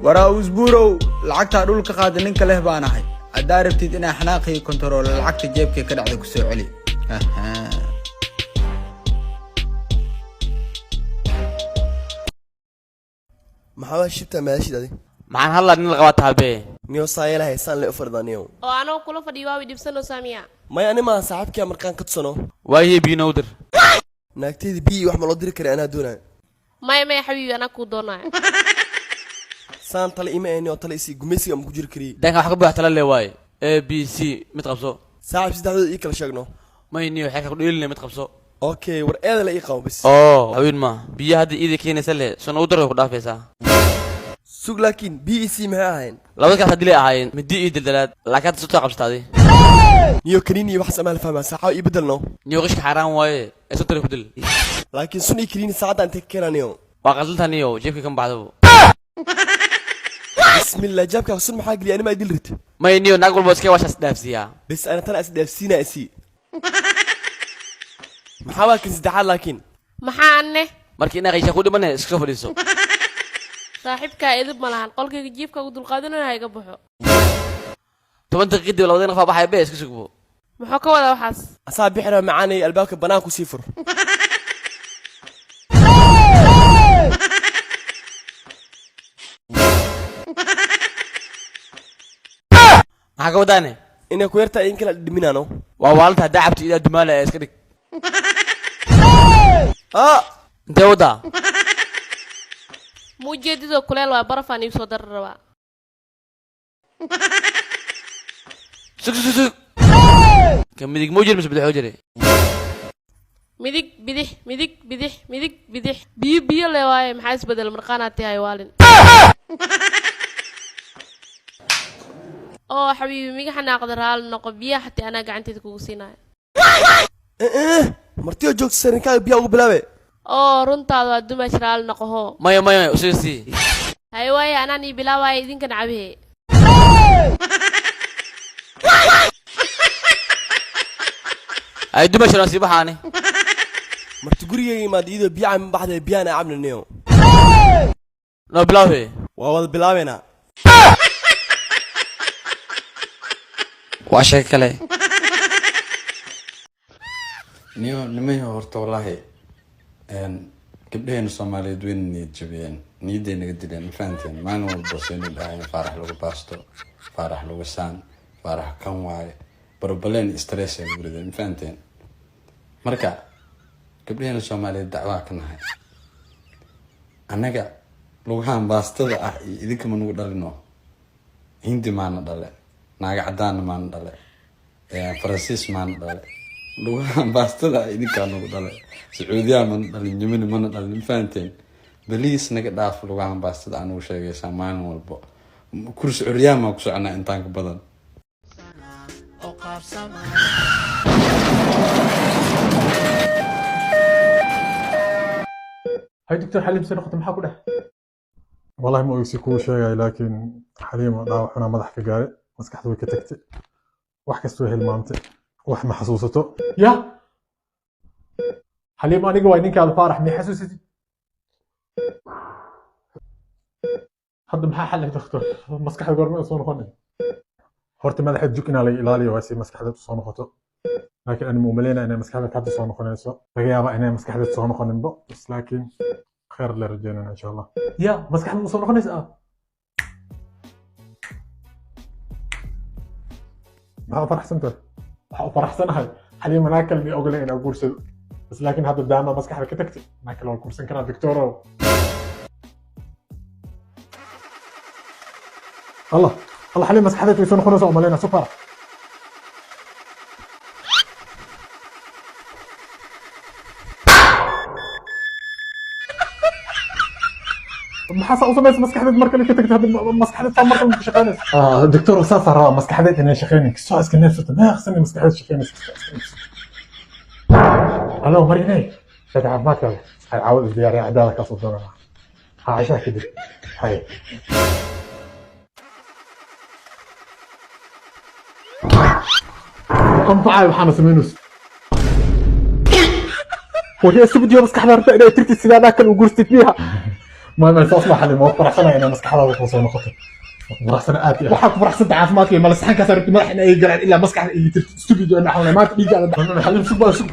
Waraa usbuurow, lacagtaa dhulka qaada ninka leh baan ahay. Haddaa rabtid inaa xanaaqii kontaroolo, lacagta jeebkay ka dhacda ku soo celi. Ahaa. Maxaa waa shibtaa maadashid adi? Maxaan hadlaa, nin la qabaa taabee. Niyo saayela haysaan le u fadhidaa niyow. Oo anoo kula fadhiyo waawi dhibsanoo saamiya. Maya, ani maaha, saaxiibkiya markaan ka tusano. Waayihii biyo noogu dir. Naagtayda biyi wax ma loo diri kara, anaa doonaya. Maya, maya xabiibi, anaa kuu doonaya. Saan tale ima ehni oo tale isii, gumaysiga ma ku jiri kariye. Danka wax ka buux tala le waaye, A B C mid qabso. Saaxiib, saddexdooda ii kala sheegno. May niyo, xeerka ku dheeline, mid qabso. Okay, war eeda la ii qabo bis. Oo haween ma biyo hadda iida keenaysa leh soo noogu dar, way ku dhaafaysaa. Sug, laakiin B E C maxay ahayn? Labada kaas haddii lay ahaayeen midi iyo daldalaad, laakiin hadda sutoo qabsataadi. Niyo kaniini iyo waxaas amaa la fahmaa, saaxaw ii bedelno. Niyo, qishka xaaraan waaye ee sutore ku dil. Laakiin sun iyo kaniini saacadda intay ka keenaa niyo? Waa qaldinta niyo, jeebka kan baxdabo. Bismillah, jaabkaa sun maxaa geliya? Anima idil rit. May niyo, naag walba iska washaas dhaafsiiyaa. Bes, ana tan is dhaafsiinaa isii. Maxaa waa kan saddexaad laakiin? Maxaa anne? Markii inaa qayshaa ku dhimane, iska soo fadhiiso. Saaxiibkaa edib ma lahan, qolkayga jiifka ugu dulqaadanaya ha iga baxo. 10 daqiiq kadib labadeen qof baa baxaya be, iska sugbo. Muxuu ka wadaa waxaas? Asaa bixira macaanay, albaabka banaanku sii fur. Maxaa ka wadaane? Inay ku yartaa in kala dhiminaano. Waa waalta, haddaa cabto idaa dumaala ee iska dhig. Ah. Intee wadaa? Ma ujeedidoo kuleel waa, barafaan iib soo dari rabaa. Sug, sug, sug, ka midig ma jiri mise bidixoo jire? Midig, bidix, midig, bidix, midig, bidix, biyo biyo le waaye. Maxaa isbedel marqaanaad tahay waalin? Oo xabiibi, miga xanaaqda? Raali noqo, biyaha xataa anaa gacanteeda kugu siinaya. Eh, martiyo joogto sarinkaaga biyaa ugu bilaabe. Oo runtaada waa, dumaash, raali noqo hoo. Maya, maya, maya, usiga sii. Haye waaye, anaan ii bilaabaya, idinkan cabihe. Ay dumashan waa sii baxaani. Marti gurigayga imaad iyadoo biyo camin baxday, biyaan aan cabna niyo. Noo bilaabe. Waa wada bilaabeynaa. Waa sheeko kale. Niyo nimayo, horta wallaahi gabdhaheena Soomaaliyeed wayna niyad jabiyeen, niyadday naga dileen, ma fahanteen? Maalin walba saynu dhahayeen Faarax lagu baasto, Faarax lagu saan, Faarax kan waaye, barbaleen stress ay nagu rideen, ma fahanteen? Marka gabdhaheena Soomaaliyeed dacwaa ka nahay annaga. Lugahan baastada ah iyo idinka ma nagu dhalino. Hindi maana dhale, naaga cadaanna maana dhale, Faransiis maana dhale. Lugahan baastada ah idinkaa nagu dhale, Sacuudiyaa mana dhalin, Yemeni mana dhalin, ma fahanteen? Baliis naga dhaaf lugahan baastada aan ugu sheegaysaa maalin walbo. Kursi curyaan maa ku soconaa intaan ka badan. Hay doctor, Xaliim soo noqotay, maxaa ku dheh? Wallahi ma ogsi kuu sheegay, laakiin Xaliimo dhaawac xunaa madax ka gaaray, maskaxda way ka tagtay, wax kasta way hilmaamtay, wax ma xasuusato. Ya Xaliimo, aniga waay ninkaada Faarax, mii xasuusatid hadda? Maxaa xal ah doctor? Maskaxda goorma soo noqonay? Horta madaxa jug inaa laga ilaaliyo waa si maskaxda soo noqoto, laakiin ani ma umaleynaya inay maskaxda hadda soo noqonayso. Laga yaabaa inay maskaxda soo noqoninbo bas, laakiin khayr la rajeynana insha Allah. Ya, maskaxda ma soo noqonaysa ah? Maxaa u faraxsan tahay? Waxaa u faraxsanahay Xaliimo naa kale mi ogolay inaa guursado bas, laakiin hadda daama maskaxda ka tagtay, naa kale waa guursan karaa doctoro. Allah Allah, Xaliim maskaxdeed way soo noqonaysaa umaleynaa super. Maxaa saa u samaysa maskaxdeed mar kale ka tagtay? Hadda maskaxdeed saa mar kale ma ka shaqaynaysa? Ah doctor, saasaa rabaa maskaxdeed inay shaqeynay kastoo iska neefsato meeqsani maskaxdeed shaqeynaysa kastoo iska neefsato. Alo Mariney, dad caafimaadkaaga hay caawad isdiyaariya, cadaada kaasoo doonana ha cashaha kadib hay. Anfacay waxaana samaynaysa وهي استبديو maskaxda rabta inay tirtid sidaa kale u guurstid miya? Ma saas ma Xaliimo, waa faraxsanahay inay maskaxdaada kula soo noqotay. Faraxsana aad iyo waxaa ku faraxsanta caafimaadka, mala saxankaas rabti madax in ay galaan ilaa maskaxda ay tirto. Stupid oo naxalnay maanta dhiiggaada. Xaliim, sug baa, sug.